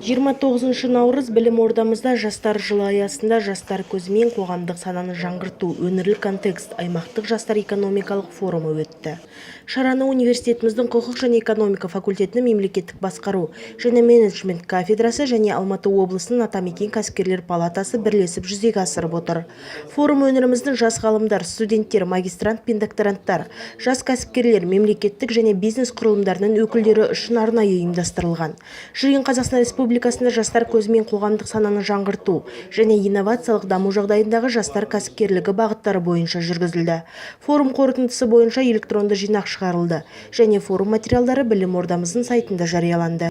29 наурыз білім ордамызда Жастар жылы аясында «Жастар көзімен қоғамдық сананы жаңғырту: өңірлік контекст» аймақтық жастар экономикалық форумы өтті. Шараны университетіміздің құқық және экономика факультетінің мемлекеттік басқару және менеджмент кафедрасы және Алматы облысының Атамекен кәсіпкерлер палатасы бірлесіп жүзеге асырып отыр. Форум өңіріміздің жас ғалымдар, студенттер, магистрант пен докторанттар, жас кәсіпкерлер, мемлекеттік және бизнес құрылымдарының өкілдері үшін арнайы ұйымдастырылған. Жиын Қазақстан Республикасында жастар көзімен қоғамдық сананы жаңғырту және инновациялық даму жағдайындағы жастар кәсіпкерлігі бағыттары бойынша жүргізілді. Форум қорытындысы бойынша электронды жинақ шығарылды және форум материалдары білім ордамыздың сайтында жарияланды.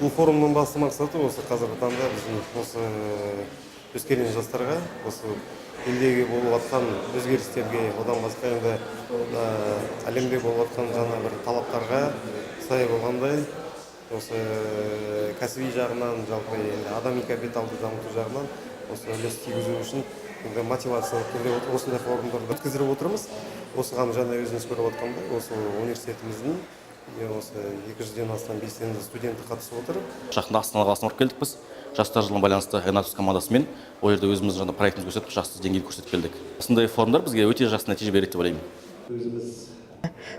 Бұл форумның басты мақсаты осы қазіргі таңда біздің осы өскелең жастарға осы елдегі болып жатқан өзгерістерге, одан басқа енді әлемде болып жатқан жаңа бір талаптарға сай болғандай, осы кәсіби жағынан, жалпы енді адами капиталды дамыту жағынан осы үлес тигізу үшін енді мотивациялық түрде осындай форумдарды өткіздіріп отырмыз. Осыған жаңа өзіңіз көріп отқандай, осы университетіміздің осы 200-ден астам белсенді студенті қатысып отыр. Жақында Астана қаласына барып келдік біз Жастар жылына байланысты Энатус командасымен. Ол жерде өзіміздің жаңа проектімізді көрсетіп, жақсы деңгейде көрсетіп келдік. Осындай форумдар бізге өте жақсы нәтиже береді деп ойлаймын.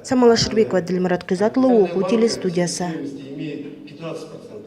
Самал Ашырбекова, Ділмұрат Құйзатұлы, Оқу телестудиясы. Имеет 15%.